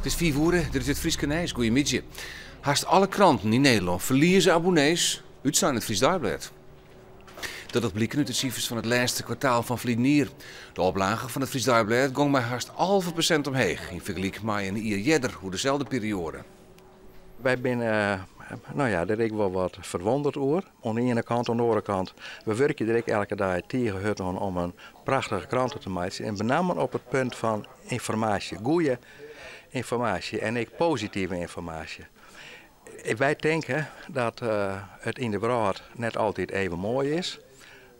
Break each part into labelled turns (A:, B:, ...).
A: It is 5 oere, dit is it Fryske nijs. Goeiemiddei. Hast alle kranten yn Nederlân ferlieze abonnees, útsein it Frysk Deiblêd. Dat docht bliken út de sifers fan it lêste kwartaal fan ferline jier. De oplage fan it Frysk Deiblêd gong mei hast 11% omheech yn fergelyk mei in jier earder oer deselde perioade.
B: Wy binne, no ja, dêr ek wol wat ferwûndere oer. Oan de iene kant, oan de oare kant, we wurkje der ek elke dei tige hurd oan om in prachtige krante te meitsjen. En benammen op it punt fan ynformaasje, goede ynformaasje en ek positive ynformaasje. Wy tinke dat it yn de wrâld net altyd even moai is,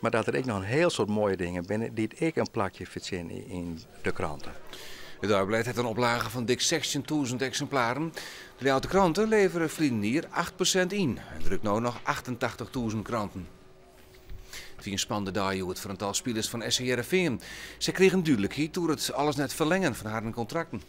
B: mar dat der ek noch in hiel soad moaie dingen binne dy't ek in plakje fertsjinje yn de krante.
A: It deiblêd hat in oplage fan dik 16.000 eksimplaren. De Ljouwerter Krante levere ferline jier 8% yn en drukt no noch 88.000 kranten. It wie in spannende dei hjoed foar in tal spilers fan SC Hearrenfean. Sy krigen dúdlikheid oer it al as net ferlengen fan harren kontrakten.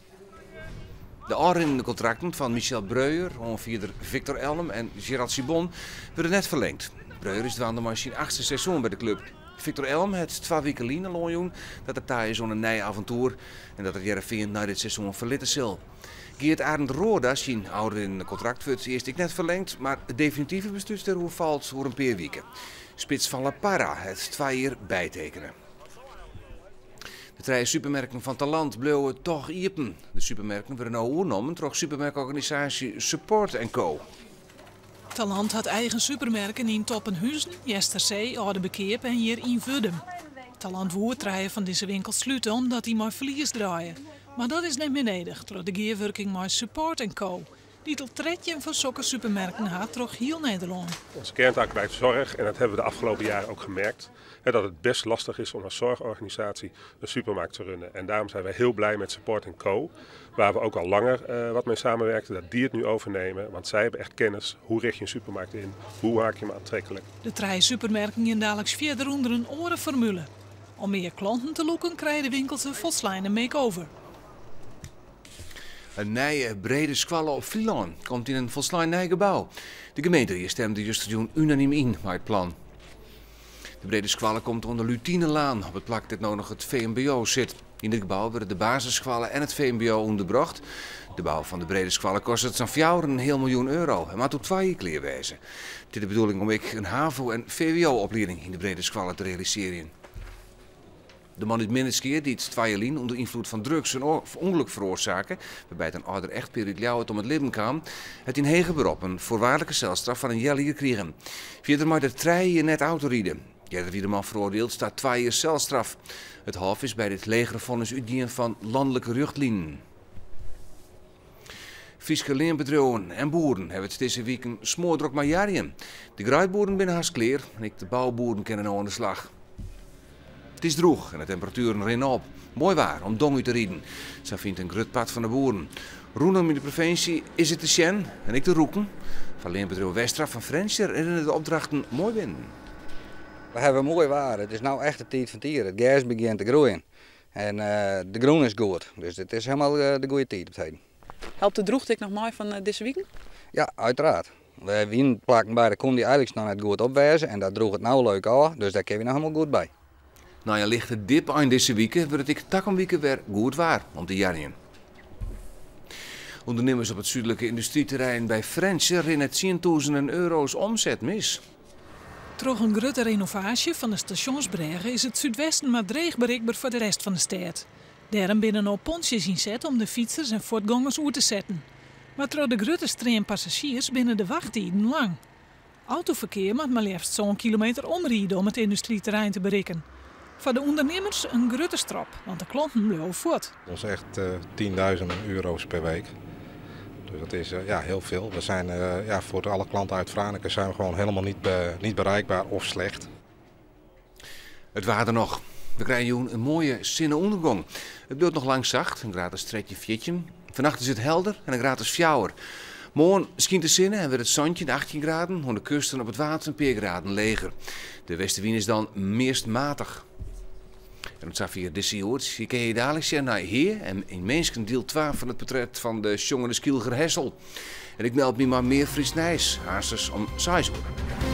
A: De ôfrinnende kontrakten fan Michel Breuer, oanfierder Victor Elm en Gerald Sibon wurde net ferlingd. Breuer is dwaande mei syn achtste seizoen by de klup. Victor Elm hat 2 wiken lyn al oanjûn dat er ta is oan in nij aventoer en dat er Hearrenfean nei dit seizoen ferlitte sil. Geert Arend Roorda syn ôfrinnende kontrakt wurdt earst ek net ferlingd, mar it definitive beslút dêroer falt oer in pear wiken. Spits Van La Parra hat 2 jier bytekene. De trije supermerken fan Talant bliuwe toch iepen. De supermerken wurde no oernommen troch supermerkorganisaasje Support Co.
C: Talant hat eigen supermerken yn Toppenhuzen, Eastersee, Aldeberkeap en hjir yn Wurdum. Talant woe trije fan dizze winkels slute omdat dy mei ferlies draaie. Mar dat is net mear nedich troch de gearwurking mei Support Co. Dy't al 13 fan sokke supermerken hat troch hiel Nederlân.
D: Onze kerntaak blijft zorg en dat hebben we de afgelopen jaren ook gemerkt. Hè, dat het best lastig is om als zorgorganisatie een supermarkt te runnen. En daarom zijn wij heel blij met Support Co, waar we ook al langer wat mee samenwerkten, dat die het nu overnemen. Want zij hebben echt kennis, hoe richt je een supermarkt in, hoe maak je hem aantrekkelijk.
C: De trije supermerken gean daliks fierder ûnder in oare formule. Om mear klanten te lûken krije de winkels in folsleine make-over.
A: In nije brede skoalle op Flylân komt yn in folslein nij gebou. De gemeenteried stimde justerjûn unanym yn mei it plan. De brede skoalle komt oan de Lutinelaan, op it plak dêr't no noch it VMBO sit. Yn it gebou wurde de basisskoalle en it VMBO ûnderbrocht. De bou fan de brede skoalle kostet sa'n fjouwer en in heal miljoen euro en moat oer 2 jier klear wêze. It is de bedoeling om ek in HAVO- en VWO-oplieding yn de brede skoalle te realisearjen. De man út Minnertsgea dy't 2 jier lyn ûnder ynfloed fan drugs in ûngelok feroarsake, wêrby't in âlder echtpear út Ljouwert om it libben kaam, hat yn heger berop in foarwaardlike selstraf fan in healjier krigen. Fierder mei er 3 jier net autoride. Earder wie de man feroardield ta 2 jier selstraf. It Hôf is by dit legere fonnis útgien fan lanlike rjochtlinen. Fryske leanbedriuwen en boeren hawwe it dizze wiken smoardrok mei jarjen. De greidboeren binne hast klear en ek de bouboeren kinne no oan de slach. It is droech en de temperatueren rinne op. Moai waar om dong út te riden, sa fynt in grut part fan de boeren. Rûnom yn de provinsje is it te sjen en ek te rûken. Foar leanbedriuw Westra fan Frjentsjer rinne de opdrachten moai binnen.
E: We hawwe moai waar. It is no echt de tiid fan it jier. It gers begjint te groeien en de grûn is goed. Dus it is hielendal de goede tiid op it heden.
F: Helpt de droechte ek noch mei fan dizze wiken?
E: Ja, uiteraard. We wienen plakken by, dêr koene dy eigenlijk noch net goed op wêze en dat droech it no leuk ôf, dus dêr kinne we noch hielendal goed by.
A: Nei in lichte dip ein dizze wike wurdt it ek takom wike wer goed waar om te jarjen. Undernimmers op it súdlike yndustryterrein by Frjentsjer rinne tsientûzenen euro's omset mis.
C: Troch in grutte renovaasje fan de stasjonsbrêge is it súdwesten mar dreech berikber foar de rest fan de stêd. Dêrom binne no pontsjes ynset om de fytsers en fuotgongers oer te setten. Mar troch de grutte stream passazjiers binne de wachttiden lang. Autoferkear moat mar leafst 7 kilometer omride om it yndustryterrein te berikken. Foar de ûndernimmers in grutte strop, want de klanten bliuwe fuort.
G: Dat is echt tienduizenden euro's per week. Dus dat is heel veel. We zijn ja, voor alle klanten uit Franeker zijn we gewoon helemaal niet bereikbaar of slecht.
A: It waar der noch. We krije jûn in moaie sinne-ûndergong. It bliuwt noch lang sacht, in graad as 13, 14. Fannacht is it helder en in graad as 4. Moarn skynt de sinne en wurdt it 17, 18 graden. Oan de kust en op it Waad in pear graden leger. De westewyn is dan meast matich. En oant safier dizze Hjoed. Je kinne je daliks sjen nei Hea en yn Minsken diel 2 fan it portret fan de sjongende Skylger Hessel. En ik meld my mei mear Frysk nijs, aanstens om 6 oere.